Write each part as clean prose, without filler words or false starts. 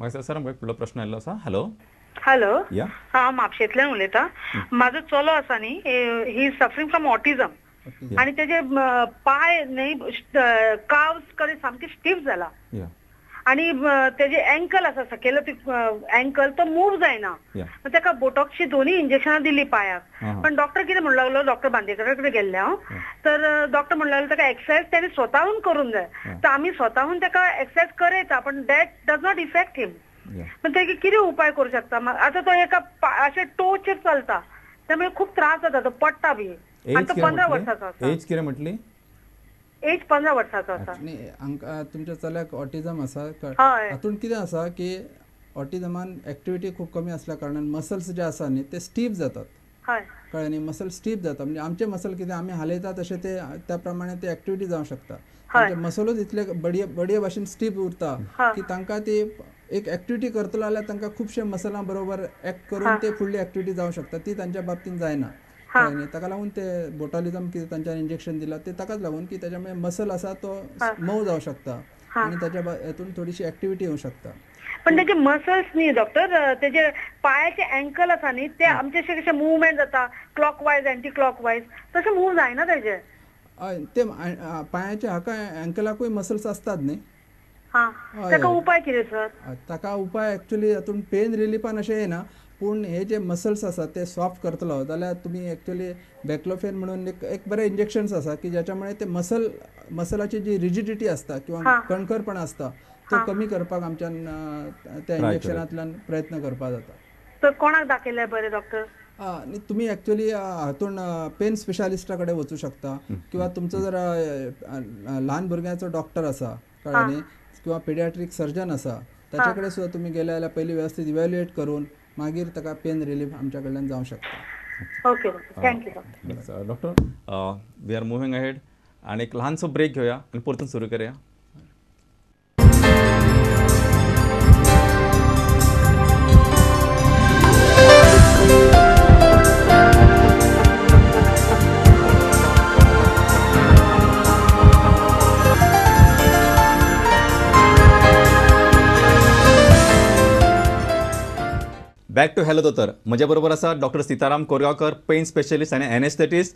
म्हाका सर आमकां फुडलो प्रश्न आयिल्लो आसा. हॅलो. हॅलो, हांव म्हापशेंतल्यान उलयतां. म्हाजो चलो आसा न्ही, he is suffering from autism आनी तेजे पांय न्ही काव्स कडेन सामके स्टीफ जाला आनी तेजे एंकल आसा सकयल एंकल तो मूव जायना. ताका बोटॉक्सची दोन्ही इंजेक्शनां दिली पांयाक, पण डॉक्टर कितें म्हणूंक लागलो, डॉक्टर बांदेकरा कडेन गेल्ले हांव, तर डॉक्टर म्हणूंक लागलो ताका एक्सरसाइज तेणे स्वताहून करूंक जाय. तर आमी स्वताहून ताका एक्सरसाइज करयता, पण that does not effect him. पण तेगे कितें उपाय करूं शकता? आतां तो एका अशे टोचेर चलता, त्यामुळे खूप त्रास जाता, तो पडटा बी. आनी तो 15 वर्सांचो आसा. एज कितें म्हटली? एज 15 वर्सांचो आसा. न्ही, हांकां तुमच्या चल्याक ऑटिजम आसा. हातूंत कितें आसा की ऑटिजमान एक्टिविटी खूब कमी आसल्या कारणान मसल्स जे आसा न्ही ते स्टीफ जातात. कळ्ळें न्ही? मसल स्टीफ जाता म्हणजे आमचे मसल कितें आमी हालयता तशें ते त्या प्रमाणे ते एक्टिविटी जावंक शकता. तांचे मसलूच इतले बडये बडये भाशेन स्टीफ उरता की तांकां ती एक एक्टिविटी करतलो जाल्यार तांकां खुबशे मसलां बरोबर एक्ट करून ते फुडली एक्टिविटी जावंक शकता, ती तांच्या बाबतींत जायना. कळ्ळें न्ही? ताका लागून ते बोटॉलिजम कितें तांच्यान इंजेक्शन दिलां ते ताकाच लागून की ताच्या मसल आसा तो मोव जावंक शकता आनी ताच्या हेतून थोडीशी एक्टिविटी येवंक शकता. पण तेजे मसल्स न्ही डॉक्टर, तेजे पायाचे एंकल आसा न्ही ते आमचे अशे कशे मुवमेंट जाता क्लॉकवायज एंटी क्लॉकवायज तशें मूव जायना तेजे. हय, ते पायाचे हाका एंकलाकूय मसल्स आसतात न्ही. ताका उपाय कितें सर? ताका उपाय एक्चुअली हातून पेन रिलीफान अशें येना, पूण हे जे मसल्स आसात ते सॉफ्ट करतलो जाल्यार तुमी एक्चुअली बॅक्लोफेन म्हणून एक बरें इंजेक्शन्स आसा की ज्याच्यामुळे ते मसल मसलाची जी रिजिडिटी आसता किंवा कणखरपणा आसता तो कमी करपाक आमच्यान त्या इंजेक्शनांतल्यान प्रयत्न करपाक जाता. तर कोणाक दाखयल्यार बरें डॉक्टर? न्ही, तुमी एक्चुअली हातून पेन स्पेशालिस्टा कडेन वचूं शकता किंवा तुमचो जर ल्हान भुरग्यांचो डॉक्टर आसा, कळ्ळें न्ही, किंवा पिडियाट्रीक सर्जन आसा ताचे कडेन सुद्दां तुमी गेले जाल्यार पयलीं वेवस्थीत इवेल्युएट करून मागीर ताका पेन रिलीफ आमच्या कडल्यान जावंक शकता. Okay, thank you doctor. We are moving ahead आनी एक ल्हानसो ब्रेक घेवया आनी परतून सुरू करया. बॅक टू हॅलो दोतोर. म्हज्या बरोबर आसा doctor Sitaram Korgaonkar, pain specialist आनी एनेस्थेटिस्ट.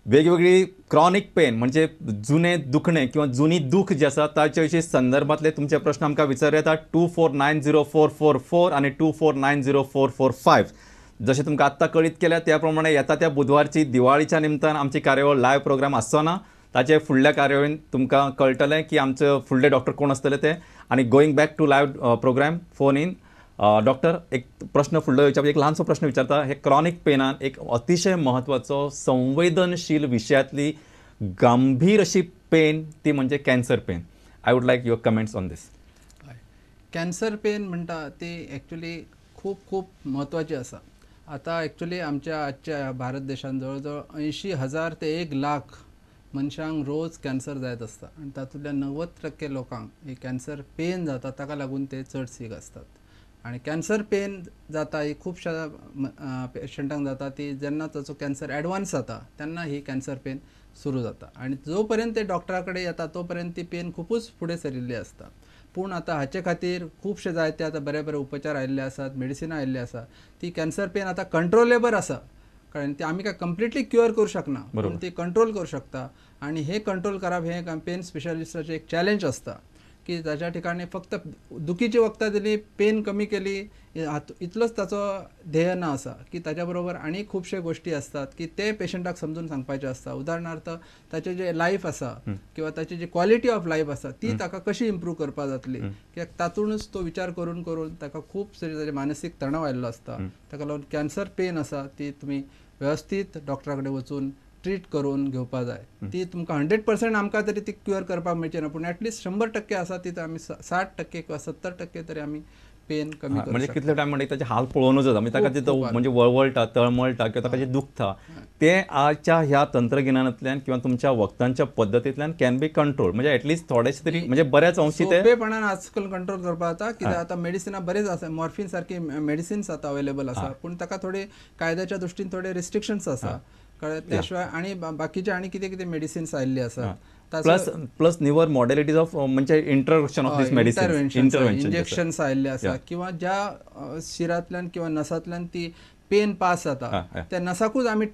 वेगवेगळी क्रॉनिक पेन म्हणजे जुने दुखणे किंवा जुनी दूख जी आसा ताचे विशीं संदर्भातले तुमचे प्रश्न आमकां विचार येता 24904444 आनी 24904445. जशें तुमकां आत्तां कळीत केल्या त्या प्रमाणे येता त्या बुधवारची दिवाळीच्या निमतान आमची कार्यावळ लायव्ह प्रोग्राम आसचो ना, ताचे फुडल्या कार्यावळीन तुमकां कळटलें की आमचे फुडले डॉक्टर कोण आसतले ते. आनी going back to live program phone in doctor, एक प्रश्न फुडलो विचार, एक ल्हानसो प्रश्न विचारता. हे क्रॉनिक पेनान एक अतिशय महत्वाचो संवेदनशील विशयांतली गंभीर अशी पेन ती म्हणजे cancer pain. I would like your comments on this. Cancer pain म्हणटा ती एक्चुअली खूब खूब म्हत्वाची आसा. आतां एक्चुअली आमच्या आजच्या भारत देशांत जवळ जवळ 80,000 ते 1 लाख मनशांक रोज कॅन्सर जायत आसता आनी तातूंतल्या 90% लोकांक ही कॅन्सर पेन जाता, ताका लागून ते चड सीक आसतात. आनी कॅन्सर पेन जाता ही खुबश्या पेशंटांक जाता ती जेन्ना ताचो कॅन्सर एडवान्स जाता तेन्ना ही कॅन्सर पेन सुरू जाता आनी जो पर्यंत ते डॉक्टरा कडेन येता तो पर्यंत ती पेन खुबूच फुडें सरिल्ली आसता. पूण आतां हाचे खातीर खुबशे जायते आतां बरे बरे उपचार आयिल्ले आसात, मेडिसिनां आयिल्ली आसा. ती कॅन्सर पेन आतां कंट्रोलेबल आसा, कारण ती आमी काय कंप्लिटली क्युअर करूं शकना, पूण ती कंट्रोल करूं शकता. आनी हे कंट्रोल करप हें पेन स्पेशलिस्टाचें एक चॅलेंज आसता की ताच्या ठिकाणी फक्त दुखीची वखदां दिली, पेन कमी केली, इतलोच ताचो ध्येय ना आसा की ताच्या बरोबर आनी खुबशे गोश्टी आसतात की ते पेशंटाक समजून सांगपाचे आसता. उदाहरणार्थ ताचे जे लायफ आसा किंवा ताची जी क्वॉलिटी ऑफ लायफ आसा ती ताका कशी इम्प्रूव करपाक जातली, कित्याक तातूंतच तो विचार करून करून ताका खूब ताजे मानसीक तणाव आयिल्लो आसता. ताका लागून कॅन्सर पेन आसा ती तुमी वेवस्थीत डॉक्टरा कडेन वचून ट्रीट करून घेवपा जाय. ती तुमकां 100% आमकां तरी ती क्युअर करपाक मेळची ना, पूण एटलिस्ट 100% आसा ती आमी 60% किंवा 70% तरी आमी पेन कमी करूं म्हणजे शकता. कितले टायम म्हणजे ताचे हाल पळोवनूच जाता, म्हणजे ताका तितू म्हणजे वळवळटा, तळमळटा किंवा ताका जें दुखता ते आजच्या ह्या तंत्रगिन्यानांतल्यान किंवा तुमच्या वखदांच्या पद्दतींतल्यान can be control, म्हणजे एटलिस्ट थोडेशे तरी म्हणजे बऱ्याच अंशी ते सोंपेपणान आजकाल कंट्रोल करपाक जाता. कित्याक आतां मेडिसिनां बरेच आसा, मॉर्फिन सारकी मेडिसिन्स आतां अवेलेबल आसा, पूण ताका थोडे कायद्याच्या दृश्टीन थोडे रिस्ट्रिक्शन्स आसा. कळ्ळें. त्या शिवाय आनी बाकीचे आनी कितें कितें मेडिसिन्स आयिल्ली आसा. Plus plus newer modalities of म्हणजे introduction of this medicine, intervention injections आयिल्ले आसा किंवा ज्या शिरांतल्यान किंवा नसांतल्यान ती पेन पास जाता त्या नसाकूच आमी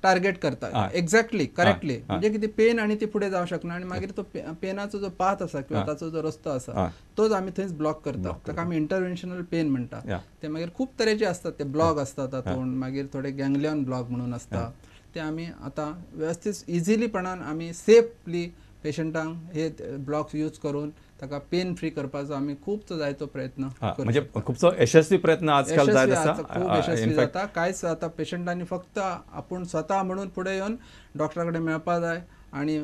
टार्गेट करता एक्झॅक्टली करेक्टली, म्हणजे कितें पेन आनी ती फुडें जावं शकना आनी मागीर तो पेनाचो जो पाथ आसा किंवा ताचो जो रस्तो आसा तोच आमी थंयच ब्लॉक करता. ताका आमी इंटरव्हेन्शनल पेन म्हणटा. ते मागीर खूब तरेचे आसतात, ते ब्लॉक आसता तातूंत, मागीर थोडे गँगलियन ब्लॉक म्हणून आसता. ते आमी आतां वेवस्थीत इजिलीपणान आमी सेफली पेशंटांक हे ब्लॉक्स यूज करून ताका पेन फ्री करपाचो आमी खूब जायतो प्रयत्न, म्हणजे खुबसो यशस्वी प्रयत्न आजकाल जायत आसा. खूब यशस्वी जाता. कांयच आतां पेशंटांनी फक्त आपूण स्वता म्हणून फुडें येवन डॉक्टरा कडेन मेळपा जाय आनी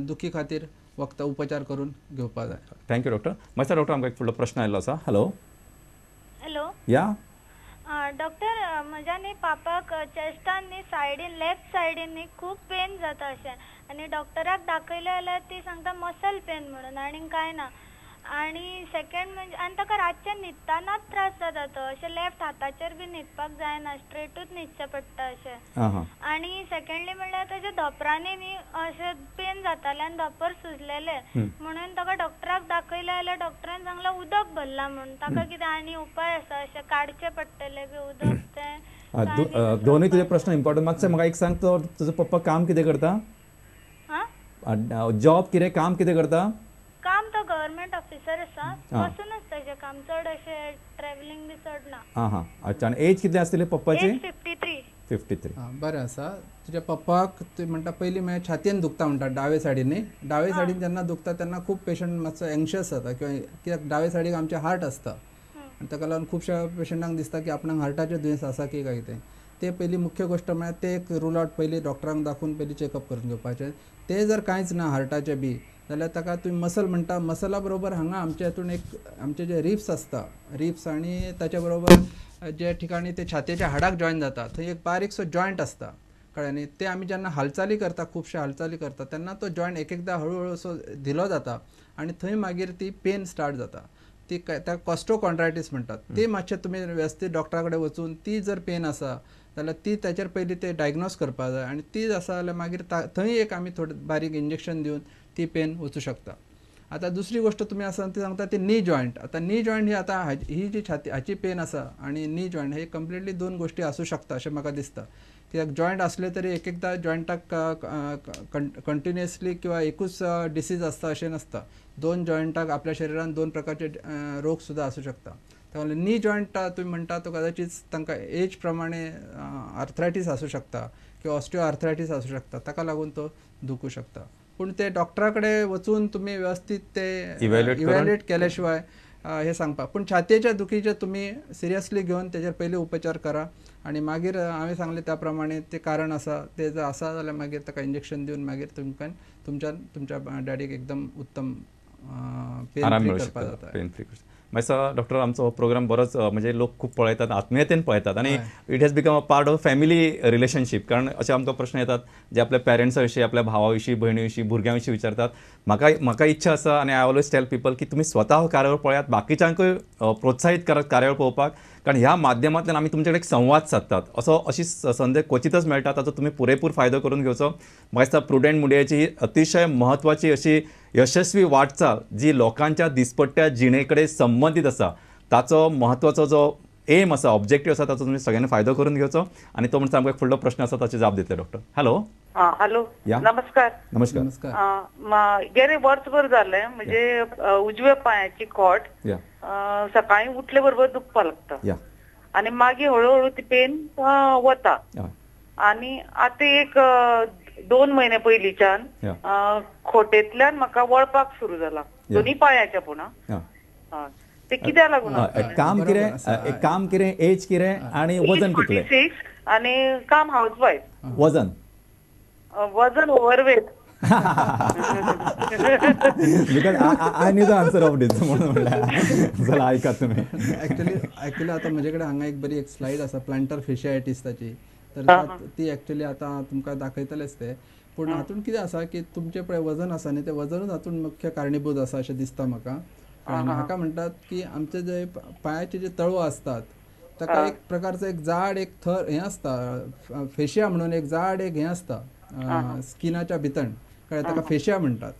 दुखी खातीर वखदां उपचार करून घेवपा जाय. Thank you doctor. मातसो डॉक्टर आमकां एक फुडलो प्रश्न आयिल्लो आसा. हॅलो. हॅलो. या डॉक्टर, म्हज्या न्ही पापाक चेस्टान न्ही सायडीन लेफ्ट सायडीन न्ही खूब पेन जाता अशें, आनी डॉक्टराक दाखयलें जाल्यार ती सांगता मसल पेन म्हणून आनी कांय ना. आनी सेकंड म्हणजे आनी ताका रातचें न्हिदतानाच त्रास जाता तो, अशें लेफ्ट हाताचेर बी न्हिदपाक जायना, स्ट्रेटूच न्हिदचें पडटा अशें. आनी सेकंडली म्हणल्यार ताच्या धोंपरांनी न्ही अशें पेन जातालें आनी धोंपर सुजलेलें म्हणून ताका डॉक्टराक दाखयलें जाल्यार डॉक्टरान सांगलां उदक भरलां म्हणून. ताका कितें आनी उपाय आसा अशें काडचें पडटलें बी उदक तें? दोनूय तुजे प्रश्न इम्पॉर्टंट. मातशें म्हाका एक सांग, तो तुजो पप्पा काम कितें करता? जॉब कितें, काम कितें करता? काम तो गव्हर्मेंट ऑफिसर आसा, बसूनच ताजें काम, चड अशें ट्रॅव्हलिंग बी चड ना. आं हां, अच्छा. आनी एज कितली आसतली पप्पाची? 53. 53. बरें आसा. तुज्या पप्पाक तुवें म्हणटा पयलीं म्हळ्यार छातयेन दुखता म्हणटा, डावे सायडीन न्ही. डावे सायडीन जेन्ना दुखता तेन्ना खूब पेशंट मातसो एंक्शियस जाता, किंवा कित्याक डावे सायडीक आमचें हार्ट आसता आनी ताका लागून खुबश्या पेशंटांक दिसता की आपणाक हार्टाचें दुयेंस आसा की काय कितें. ते पयलीं मुख्य गोश्ट म्हळ्यार ते एक रूल आवट पयलीं डॉक्टरांक दाखोवन पयलीं चॅकअप करून घेवपाचें. ते जर कांयच ना हार्टाचें बी जाल्यार ताका तुमी मसल म्हणटा, मसला बरोबर हांगा आमच्या हितून एक आमचे जे रिब्स आसता, रिब्स आनी ताच्या बरोबर जे ठिकाणी ते छातयेच्या हाडाक जॉयन जाता थंय एक बारीकसो जॉयंट आसता, कळ्ळें न्ही. ते आमी जेन्ना हालचाली करता, खुबशे हालचाली करता तेन्ना तो जॉयंट एक एकदां हळू हळू असो धिलो जाता आनी थंय मागीर ती पेन स्टार्ट जाता. ती ताका कॉस्टोकॉन्ड्रायटीस म्हणटात. ते मातशें तुमी वेवस्थीत डॉक्टरा कडेन वचून ती जर पेन आसा जाल्यार ती ताचेर पयलीं ते डायग्नोज करपाक जाय आनी ती आसा जाल्यार मागीर थंय एक आमी थोडें बारीक इंजेक्शन दिवन ती पेन वचूं शकता. आतां दुसरी गोश्ट तुमी आसा ती सांगता ती नी जॉयंट. आतां नी जॉयंट ही आतां ही जी छाती हाची पेन आसा आनी नी जॉयंट हे कंप्लिटली दोन गोश्टी आसूं शकता अशें म्हाका दिसता. कित्याक जॉयंट आसले तरी एक एकदां जॉयंटाक कंटिन्युअसली किंवा एकूच डिसीज आसता अशें नासता. दोन जॉयंटाक आपल्या शरिरान दोन प्रकारचे रोग सुद्दां आसूं शकता. त्यामुळे नी जॉयंट तुमी म्हणटा तो कदाचित तांकां एज प्रमाणे आर्थरायटीस आसूं शकता किंवा ऑस्टियो आर्थरायटीस आसूं शकता, ताका लागून तो दुखूं शकता. पूण ते डॉक्टरा कडेन वचून तुमी वेवस्थीत ते इव्हॅल्युएट केल्या शिवाय हे सांगपाक. पूण छातयेच्या दुखीचे तुमी सिरियसली घेवन तेजेर पयलीं उपचार करा आनी मागीर हांवें सांगलें त्या प्रमाणे ते कारण आसा ते जर आसा जाल्यार मागीर ताका इंजेक्शन दिवन मागीर तुमकां तुमच्यान तुमच्या डॅडीक एकदम उत्तम पेन फ्री करपाक जाता. पेन फ्री मातसो डॉक्टर, आमचो हो प्रोग्राम बरोच म्हणजे लोक खूब पळयतात, आत्मीयतेन पळयतात आनी it has become a part of family relationship. कारण अशे आमकां प्रश्न येतात जे आपल्या पेरंट्सा विशीं, आपल्या भावा विशीं, भयणी विशीं, भुरग्यां विशीं विचारतात. म्हाका इच्छा आसा आनी I always tell people की तुमी स्वता हो कार्यावळ पळयात, बाकीच्यांकूय प्रोत्साहीत करात कार्यावळ पळोवपाक, कारण ह्या माध्यमांतल्यान आमी तुमचे कडेन एक संवाद सादतात. असो अशी संद क्वचितच मेळटा, ताचो तुमी पुरेपूर फायदो करून घेवचो. म्हाका दिसता प्रुडंट मिडियाची ही अतिशय म्हत्वाची अशी यशस्वी वाटचाल जी लोकांच्या दिसपट्ट्या जिणे कडेन संबंदीत आसा, ताचो म्हत्वाचो जो एम आसा, ऑब्जेक्टीव आसा, ताचो तुमी सगळ्यांनी फायदो करून घेवचो. आनी तो म्हणटा आमकां एक फुडलो प्रश्न आसा ताची जाप दितले डॉक्टर. हॅलो. हॅलो, नमस्कार. नमस्कार. गेले वर्सभर जालें म्हणजे उजव्या पांयाची खोट सकाळी उठले बरोबर दुखपाक लागता आनी मागीर हळूहळू ती पेन वता. आनी आतां एक 2 म्हयने पयलींच्यान खोटेंतल्यान म्हाका वळपाक सुरू जाला, दोन्ही पांयाच्या. पूण ते कित्याक लागून? काम कितें, काम कितें, एज कितें आनी वजन कितलें? 46 आनी काम हावज वायफ. वजन? वजन overweight. Because I knew the answer of this म्हणून म्हणल्यार चला आयकात तुमी. एक्चुअली आतां म्हजे कडेन हांगा एक बरी एक स्लायड आसा प्लांटर फेशियायटीस ताची, तर ती एक्चुअली आतां तुमकां दाखयतलेच ते. पूण हातूंत कितें आसा की तुमचें पळय वजन आसा न्ही, तें वजनूच हातूंत मुख्य कारणीभूत आसा अशें दिसता म्हाका. आनी हाका म्हणटात की आमचे जे पांयाचे जे तळवो आसतात ताका एक प्रकारचो एक जाड एक थर हें आसता, फेशिया म्हणून एक जाड एक हें आसता स्किनाच्या भितर, कळ्ळें, ताका फेशिया म्हणटात.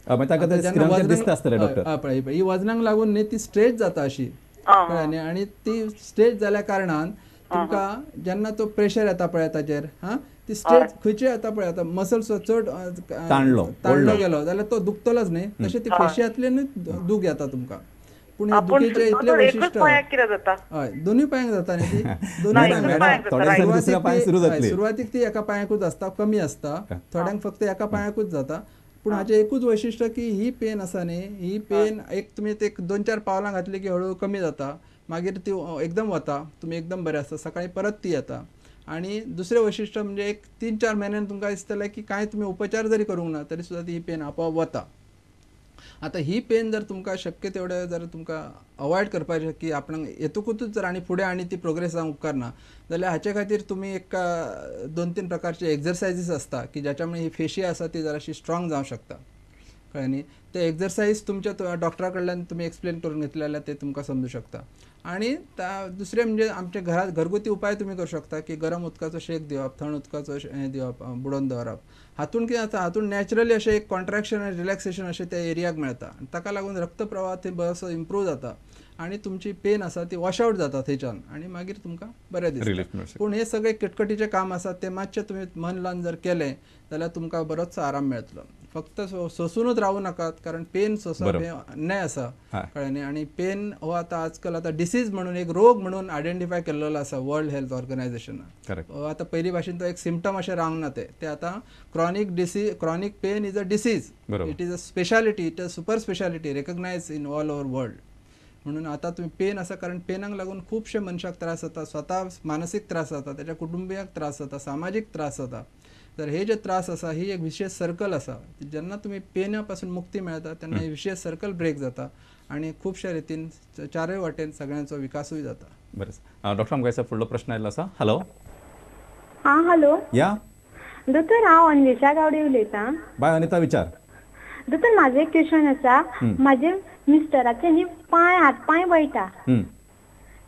पळय ही वजनाक लागून न्ही ती स्ट्रेच जाता अशी, कळ्ळें न्ही, आनी ती स्ट्रेच जाल्या कारणान तुमकां जेन्ना तो प्रेशर येता पळय ताचेर, हां ती स्ट्रेच खंयची येता पळय, आतां मसल्स चड ताणलो गेलो जाल्यार तो दुखतलोच न्ही, तशें ती फेशियांतल्यानूच दूख येता तुमकां. पूण दुखीचें इतलें वैशिश्ट, हय दोनूय पांयांक जाता न्ही ती, दोनूय सुरवातीक ती एका पांयाकूच आसता, कमी आसता, थोड्यांक फक्त एका पांयाकूच जाता. पूण हाचें एकूच वैशिश्ट की ही पेन आसा न्ही, ही पेन एक तुमी एक 2-4 पावलां घातली की हळू कमी जाता, मागीर ती एकदम वता, तुमी एकदम बरें आसता, सकाळी परत ती येता. आनी दुसरें वैशिश्ट म्हणजे एक 3-4 म्हयन्यान तुमकां दिसतलें की कांय तुमी उपचार जरी करूंक ना तरी सुद्दां ती पेन आपोआप वता. आतां ही पेन जर तुमकां शक्य तेवढे जर तुमकां अवॉयड करपाचें की आपणाक येतकूच जर आनी फुडें आनी ती प्रोग्रेस जावंक उपकारना जाल्यार हाचे खातीर तुमी एक 2-3 प्रकारचे एक्सरसायजीस आसता की ज्याच्या मुळे ही फेशी आसा ती जराशी स्ट्रॉंग जावंक शकता, कळ्ळें न्ही. ते एक्सरसायज तुमच्या डॉक्टरा कडल्यान तुमी एक्सप्लेन करून घेतले जाल्यार ते तुमकां समजू शकता. आनी दुसरें म्हणजे आमच्या घरात घरगुती उपाय तुमी करूं शकता की गरम उदकाचो शेक दिवप, थंड उदकाचो हें दिवप, बुडोवन दवरप. हातून कितें जाता, हातून नॅचरली अशें एक कॉन्ट्रॅक्शन आनी रिलॅक्सेशन अशें त्या एरियाक मेळता, ताका लागून रक्तप्रवाह थंय बरोसो इम्प्रूव जाता आनी तुमची पेन आसा ती वॉश आवट जाता थंयच्यान आनी मागीर तुमकां बरें दिसता. पूण हे सगळे किटकटीचें काम आसा तें मातशें तुमी मन लावन जर केलें जाल्यार तुमकां बरोचसो आराम मेळटलो. फक्त सोंसूनच रावू नाकात, कारण पेन सोंसप हें अन्याय आसा, कळ्ळें न्ही. आनी पेन हो आतां आजकाल आतां डिसीज म्हणून एक रोग म्हणून आयडेंटिफाय केल्लो आसा वर्ल्ड हेल्थ ऑर्गनायझेशनान. आतां पयलीं भाशेन तो एक सिमटम अशें रावंक ना, ते आतां chronic disease, chronic pain is a disease, it is a speciality, it is a super speciality recognise in all over world. म्हणून आतां तुमी पेन आसा कारण पेनाक लागून खुबशे मनशाक त्रास जाता, स्वता मानसीक त्रास जाता, त्याच्या कुटुंबियांक त्रास जाता, सामाजीक त्रास जाता. तर हे जे त्रास आसा ही एक विशेष सर्कल आसा, जेन्ना तुमी पेना पासून मुक्ती मेळता तेन्ना हे विशेष सर्कल ब्रेक जाता आनी खुबशे रितीन चारूय वाटेन सगळ्यांचो विकासूय जाता. बरें डॉक्टर, आमकां फुडलो प्रश्न आयिल्लो आसा. हॅलो. हां हॅलो. या दोतोर, हांव अन्वेषा गावडे उलयतां. बाय अनिता, विचार. दोतोर म्हाजें एक क्वेश्चन आसा, म्हाजे मिस्टराचे न्ही पांय हात पांय वळटा,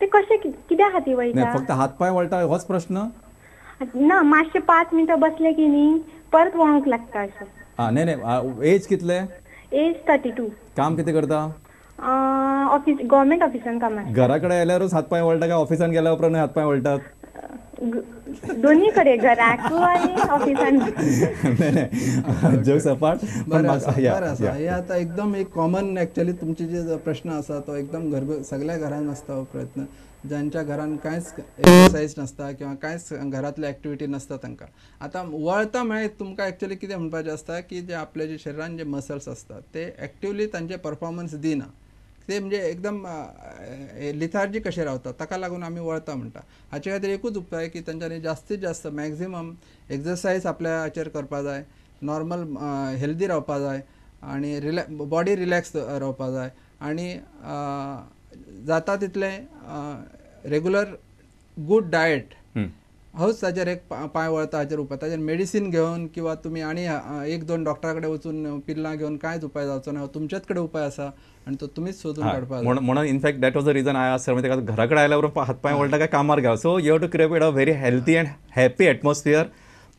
ते कशे कित्या खातीर वळटा? फक्त हात पांय वळटा होच प्रश्न ना, मातशे 5 मिनटां बसले की न्ही परत वळूंक लागता अशें. न्ही न्ही, एज कितले? एज 32. काम कितें करता? ऑफिस, गव्हर्मेंट ऑफिसान काम आसा. घरा कडेन आयल्यारूच हात पांय वळटा काय ऑफिसान गेल्या उपरांत हात पांय वळटात? दोन्ही कडे, घराकू आनी ऑफिसान. जोक्स अपार्ट, बरें आसा. हे आतां एकदम एक कॉमन एक्चुअली तुमचे जे प्रश्न आसा तो एकदम घर सगळ्या घरान आसता हो प्रयत्न, ज्यांच्या घरान कांयच एक्सरसायज नासता किंवा कांयच घरातले एक्टिविटी नासता तांकां. आतां वळता म्हळ्यार तुमकां एक्चुअली कितें म्हणपाचें आसता की जे आपल्या जे शरिरान जे मसल्स आसतात ते एक्टिवली तांचे परफॉर्मन्स दिना, ते म्हणजे एकदम लिथार्जी कशे रावता, ताका लागून आमी वळता म्हणटा. हाचे खातीर एकूच उपाय की तांच्यांनी जास्तीत जास्त मॅक्झिमम एक्सरसायज आपल्या हाचेर करपा जाय, नॉर्मल हेल्दी रावपा जाय आनी बॉडी रिलॅक्स रावपा जाय आनी जाता तितलें रेगुलर गूड डायट होच ताचेर एक पांय वळता हाचेर उपाय. ताचेर मेडिसीन घेवन किंवा तुमी आनी 1-2 डॉक्टरा कडेन वचून पिल्लां घेवन कांयच उपाय जावचो ना, तुमच्याच कडेन उपाय आसा आनी तो तुमीच सोदून काडपाक जाय. म्हणून in fact that was the reason I ask sir, म्हणजे घरा कडेन आयल्या उपरांत हात पांय वळटा काय कामार गेलो. So you have to create a very healthy and happy atmosphere.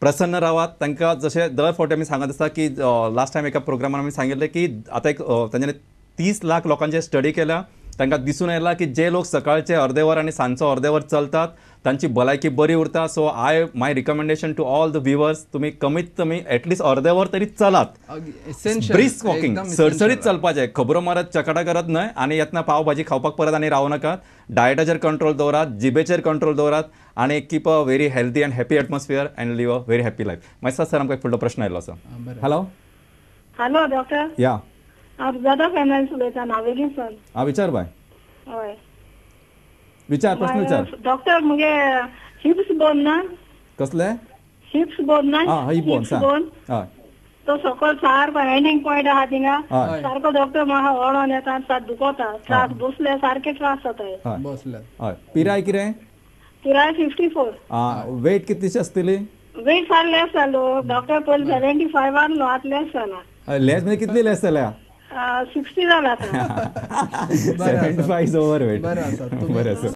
प्रसन्न रावात. तांकां जशें दर फावटी आमी सांगत आसता की लास्ट टायम एका प्रोग्रामान आमी सांगिल्लें की आतां एक तांच्यांनी 30 लाख लोकांचे स्टडी केल्या, तांकां दिसून आयलां की जे लोक सकाळचे अर्दे वर आनी सांजचो अर्दे वर चलतात तांची भलायकी बरी उरता. So I my recommendation to all the viewers, तुमी कमीत कमी एटलिस्ट अर्दे वर तरी चलात, ब्रिस्क वॉकिंग, सडसडीत चलपाचें, खबरो मारत चकाटा करत न्हय आनी येतना पाव भाजी खावपाक परत आनी रावू नाकात. डायटाचेर कंट्रोल दवरात, जिबेचेर कंट्रोल दवरात आनी keep a very healthy and happy atmosphere and live a very happy life. मागीर सर आमकां एक फुडलो प्रश्न आयलो आसा. हॅलो. Hello doctor. या, हांव जाधव फॅमिली उलयतां, नावेलीसान. आं विचार बाय. हय विचार, प्रश्न विचार. डॉक्टर मुगे हिप्स बोन ना. कसले? हिप्स बोन ना. आं हिप बोन, बोन तो सकयल सारको एंडिंग पॉयंट आहा थिंगा सारको डॉक्टर म्हाका ओडोन येता, दुखता, त्रास बसले सारके त्रास जाता. बसले. हय. पिराय कितें? पिराय 54. वेट कितलीशी आसतली? वेट सार लेस जालो डॉक्टर, पयलीं 75 आसलो, आतां लेस जाला. लेस म्हणजे कितली लेस जाल्या? 60 जाला. 75 is over weight. बरें आसा. बरें आसा.